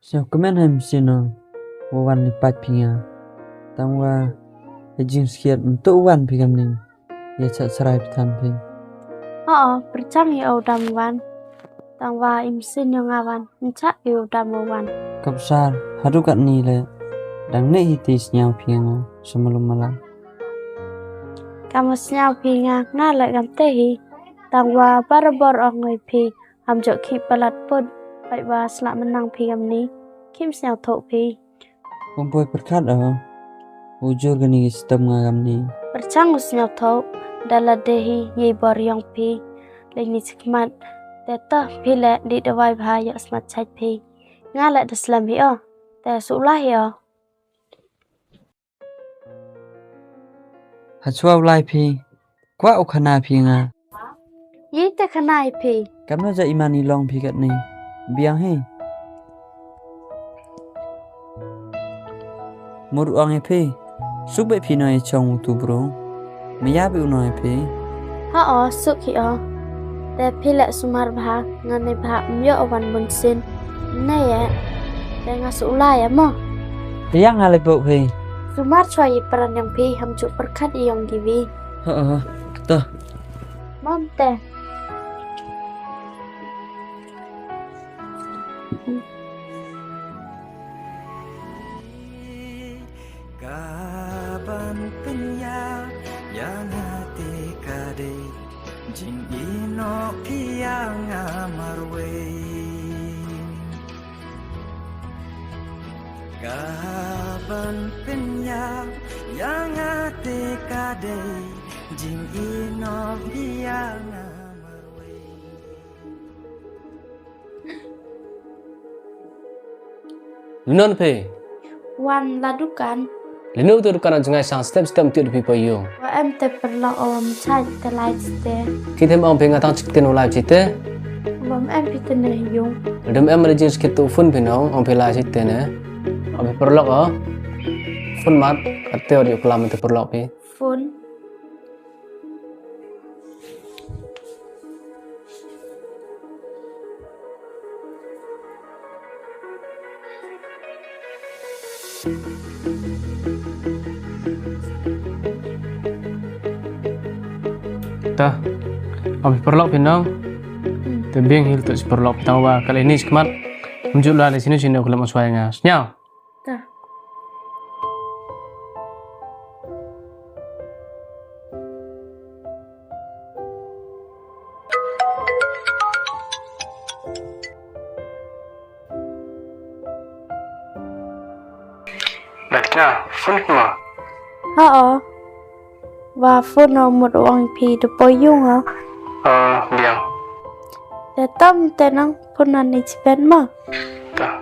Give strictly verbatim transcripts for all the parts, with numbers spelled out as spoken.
Sñiaw kmen ha i mynsiem o, wa wan li pait phi nga. Tangwa ha i jingskhiat ym toh wan phi kamni. Ya chah chrai phi than phi. Ho, pyrchang hi o dam wan. Tangwa i mynsiem yong nga wan, ym chah hi o dam wan. Kapsar, haduh katni le. Dang neh hi te sñiaw phi nga, sa malum mala. Kam sñiaw phi nga, nga le kamte hi. Tangwa barabor ong i phi, ham jooh khih palat pud, pait wa sla mynang phi kamni. Khim sñiaw thoh phi. Ym poi pyrkhat o, u jur kani ki stem nga kamni. Pyrchang u sñiaw thoh, da la de hi, ye bor yong phi. Le ni chikmat, te toh phi le di dawai bha yoh smat chait phi. Nga le da slem hi o, te sula hi o. Hachwa u lai phi, kwah u khana phi nga. Ye te khana i phi. Kamno ja i man i long phi katni. Biang hi. Mut ong i phi. Suk beh phi no i chong u tu bro. Maya beh u no i phi. Ha o, suk hi o. Te phi le sumar bha, nga ne bha, ym yoh wan bun sin. Ne ye. Te nga su lai ya mo. Te yang ale bok phi. Sumar chwa i pran yong phi, ham jooh pyrkhat yong ki wi. Ha o, to. Mom te. Kaban pynya ya nga te ka dei jingino phi ya nga marwei. Kaban pynya ya nga te ka dei jingino phi ya nga marwei. Linon phi? Wan la dukan. Lino te dukan ang jngai sang step step tiut phi pa yung. Wa em te pyrlok o ym chait te lai chite. Ki them ong phi nga tang chikten u lai chite. Wa em phi te ne yung. Dem em le jingskhiat tu phone phi nong ong phi lai chite ne. Ong phi pyrlok o. Phone mat, kat te o di klam te pyrlok phi. Phone. Ta, ong phi pyrlok phi nong. Hmm. Te biang hi le tu pyrlok phi tangwa kali ni smat. Ym jooh lai le sini sini u klam o swai nga. Sñiaw. Ta. Dah kena, phone mo? Ha o. Wa phone o mut ong phi da poi yung o. Ah, biang. Te tam te nang phone ani chipen mo. Ta.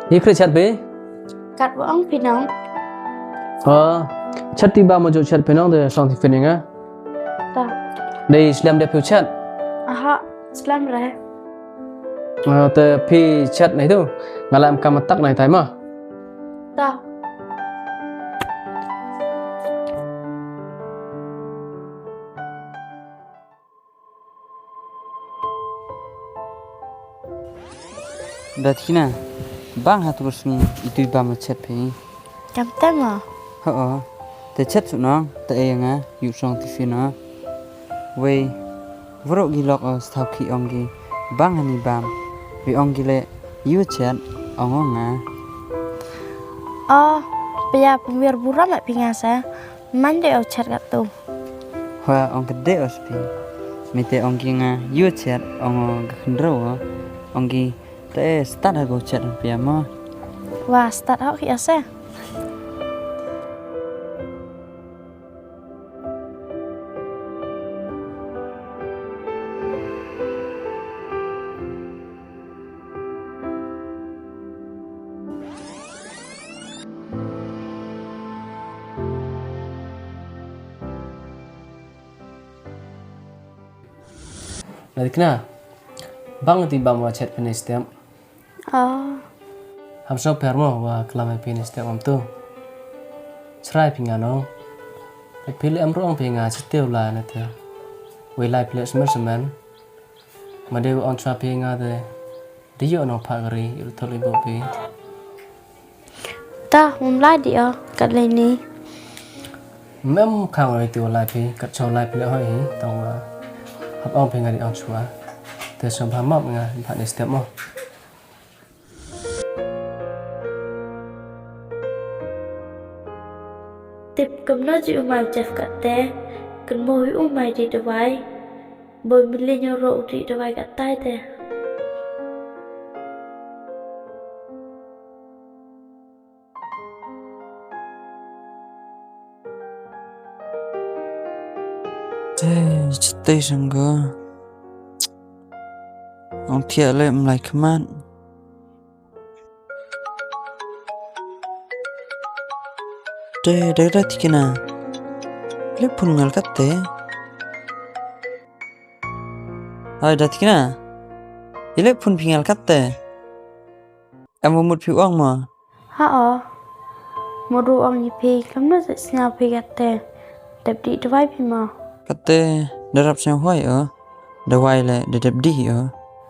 Hi kre chat be? Kat wa ong phi nong. Ha, chat ti ba mo jo chat phi nong de song ti phi nga. Ta. Dei slem de phi chat. Aha, slem re. Ah, te phi chat nai tu. Nga la em kam tak nai tai ma. Ta. Datkina, bang ha tu sngi itu i bam chat phi. Kam te mo? Ho, te chat su nong, te e nga, yu song ti phi no. Wei, wrok ki lok o stau ki ong ki, bang hani bam, wi ong ki le, yu chat, ong o nga. O, pia pemir buram phi nga sa, man de o chat kat tu. Wa ong ka de o spi. Mi te ong ki nga yu chat ong o ka khynro o. Ong ki te start ha ko chat pia mo. Wa start ha ki ase. Datkina, bang ti bam wa chat phi ne step. Oh. Ham so per mo wa klam phi ne step am tu. Chrai phi nga no. Phi le em ru ong phi nga chitiew lai na te. Wei lai phi le semen semen. Ma de ong chwa phi nga de. Di yo nong pha gari, yu thol i bo phi. Ta, mum lai di o, kat lai ni. Mem khang oi ti lai phi, kat chong lai phi le hoi hi, tong wa. Hap ong phi nga di ong chwa. Te song pha map nga, pha ni step mo. Tip kamno ji u mai Jeff kat te, kan mo hi u mai di dawai. Boi mili nyo ro u di dawai kat tai te. Te, chitei sangga. Ong thiah le mlai khmat. Te, da da tikina. Le phun ngal kat te. Hai, da tikina. Ile phun phi ngal kat te. Em wa mut phi ong mo. Ha o. Mut ru ong i phi, kamno sa sñiaw phi kat te. Dep di dawai phi mo. Kat te, da rap sñiaw hoi o. Dawai le, da dep di o.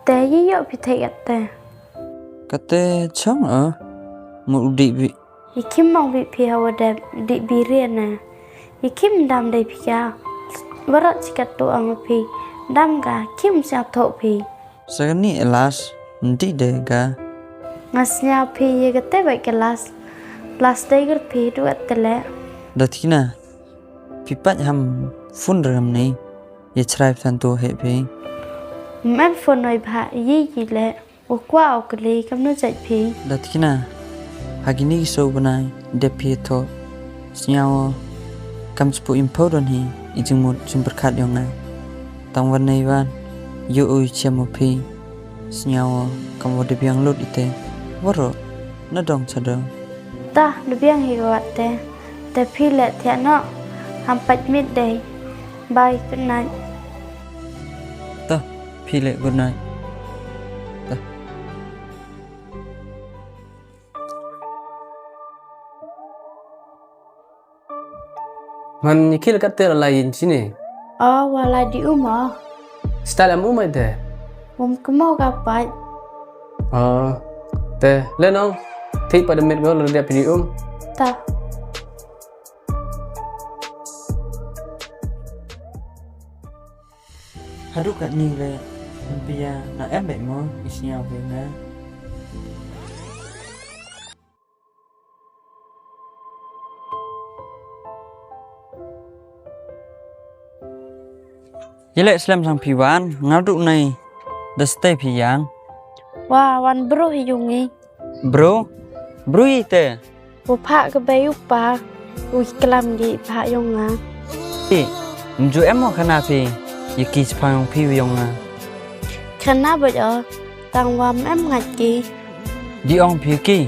Te yi yo phi thei kat te. Kat te chong o. Mut u di bi. Yi khim mong bi phi hawa dep di bi re na. Yi khim dam dei phi ka. Warok chi kat tu ong phi. Dam ka, khim sñiaw tho phi. Sa kani elas, ndi de ka. Nga sñiaw phi ye kate bai ke las. Las dei gur phi du at tele. Da tikina, phi pat ham phun ram ni, ye chrai phi than tu he phi. Mem phun noi bha ye ye le, u kwa o kli, kamno jait phi. Da tikina, ha kini ki so bnai, de phi tho. Sñiaw o, kam chipu impho don hi, i jingmut jingpyrkhat yong nga. Tang wan nei wan, yo u i chem o phi. Sñiaw o, kam wa de biang lut ite. Warok, na dong cha dong. Ta, de biang hi wat te. Te phi le thiah no, ham pait mit dei. Bye, good night. Ta, phi le good night. Ta. Man, ni khil kat te la yin chini. Oh, wa la di um o. Style am um ai te. Um kmo ka pat. Oh, te, le nong, thik pat de mit ko, le dia phi di um. Ta. Haduk kat ni le, pia na em bek mo, i sñiaw phi na. Yelek slem sang phi wan, ngal du nei, da stay phi yang. Wa, wan bru hi yung i. Bru? Bru i te? U pha ka bei u pa, u klam gi pha yong nga. I, mju em mo khana phi, ye ki chipang yong phi yong nga. Khana bait o, tang wa em ngat ki. Di ong phi ki,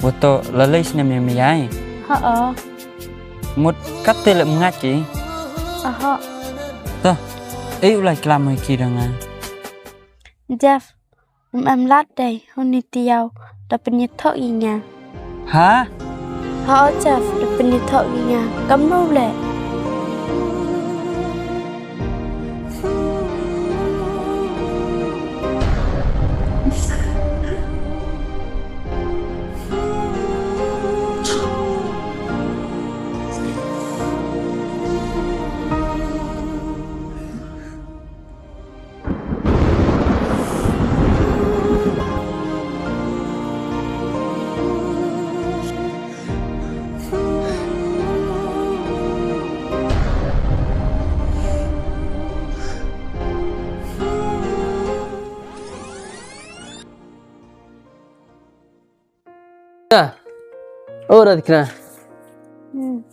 wa to la lei snem ya mi yai. Ha o. Mut kat te le ngat ki. Aha. Ta, ei u lai klam mo ki da nga. Jeff, um em lat dei, huni ti yaw, da pynithoh i nga. Ha? Ha o Jeff, da pynithoh i nga. Kam no le. Ya. Oh, da tikna. Hmm.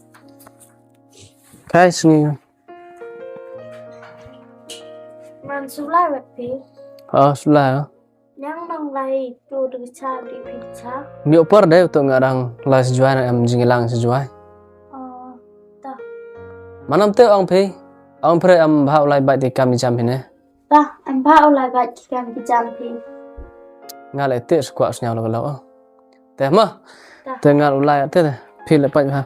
Kai sini. Man sulai wat pi. Oh, sulai. Yang nang lai tu de cha di pi cha. Mi upar de tu ngarang lai sejuai na em jingilang sejuai. Oh, ta. Manam te ong phi. Ong phi em bha u lai bai ti kam jam hi ne. Ta, em bha u lai bai ti kam jam phi. Nga le te skwak sñiaw lo lo. Te ma. Ta. Te nga u lai te phi le pai ha.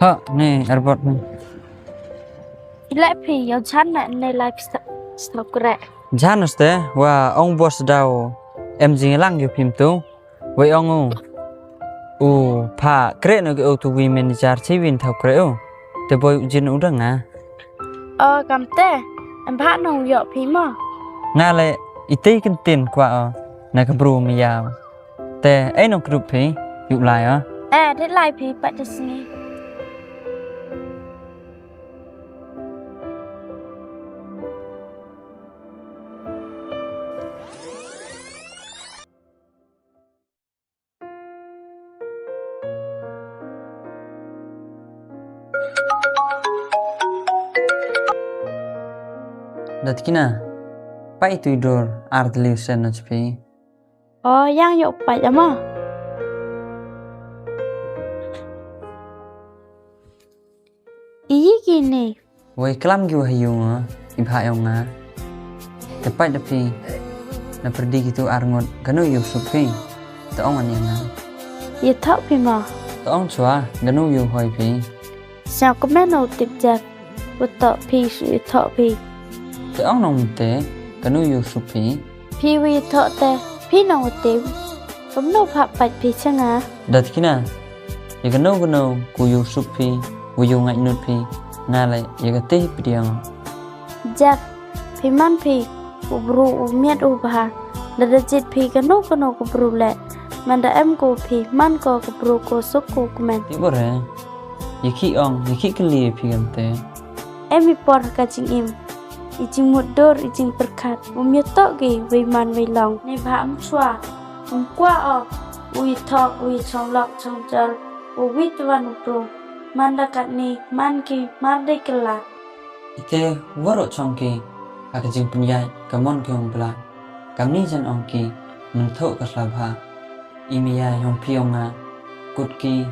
Ha, ni, earbud ni. Ile phi, yow jan ne, ne lai phi sa, sa kre. Jan ste, wa ong boss daw, em jinglang yow phim tu. Wei ong u. U, pha, kre no ke u tu wi manager chi win thaw kre u. Te boi u jin u dang nga. O, kam te, em bha no yoh phi mo. Nga le, ite kin tin kwa o, na ka bru mi yaw. Te, ei nong krup phi, yu lai o. Eh, de lai phi, pat de sngi. Datkina, pai tu dur ar deliu sen na chpi. O, yang yoh pait ama. Iyi kini. Wei klam ki wa ha yung, i bha yong nga. Te pait da phi. Na pyrdi ki tu ar ngut kanu yow sup phi. Te ong ani nga. Ye thok phi ma. Te ong chwa kanu yow hoi phi. Sñiaw kmen o tip Jeff. Wa toh phi su i thoh phi. Te ong nong te, kanu yow sup phi. Phi wa i thoh te, phi nong wa tip. Kamno phah pait phi cha nga. Datkina, ya kanu kanu ku yow sup phi, wa yow ngait nut phi, nga le, ya ka te hi pdiang. Jeff, phi man phi, u bru u miat u bha. Lada jit phi kanu kanu ku bru le. Manda em ko phi, man ko ku bru ko suk ko kmen. Ti bore. Ye ki ong, ye ki kylli phi kam te. Em i por ka jingim. I jingmut dur, i jingpyrkhat. Um ya toh ki, wei man wei long. Nei bha um chwa. Um kwah o. U i thok, u i chong lok, chong jor. U wi twan u bru. Man da kat ni, man ki, mar dei kylla. Ite waroh chong ki, ha ka jingpynyai, ka mon ki ong bla. Kamni jan ong ki, mynthoh ka sla bha. I mi ya yong phi yong nga, kut ki,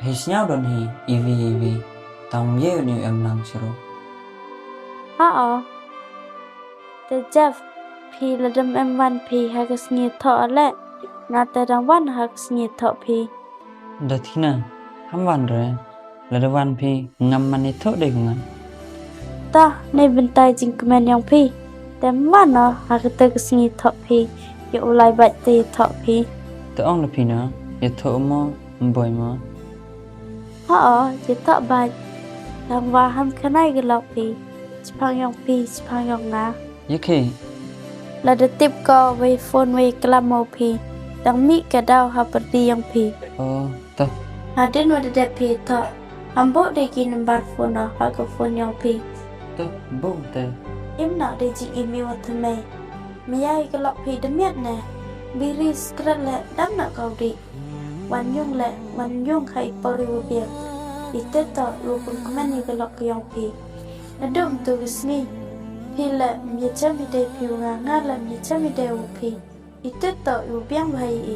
Hi sñiaw don hi, iwi, iwi, tang ye ni em lang chiru. Ha o. Te Jeff, phi la dem em wan phi ha ka sngi thoh le, nga te dang wan ha ka sngi thoh phi. Datkina, ham wan re, la da wan phi, ngam man i thoh de nga. Ta, ne bentai jingkmen yong phi, te wan o, ha ka te ka sngi thoh phi, ya u lai bait te thoh phi. Te ong la phi na, ya thoh mo, Boi mo. Ho, ye thoh bait. Tang wa ham khanai ka lok phi. Chipang yong phi, chipang yong nga. Ye khi. Lada tip ko wei phone wei klam mo phi. Tang mih ka daw ha pyrdi yong phi. O, toh. Hadien wa da dep phi thoh. Ham buh de ki number phone o ha ka phone yong phi. Toh, buh te. Im na de jingim i wa thymmai. Maya i ka lok phi da miat ne. Biri sikret le dang na kau di. Wan yung le, wan yung ha i por i wa biang. I te toh i wa pynkmen i ka lok yong phi. Nadooh mynta ka sngi. Phi le, ym ya chem i de phi wa nga, nga le, ym ya chem i de wa phi. I te toh i wa biang bha i.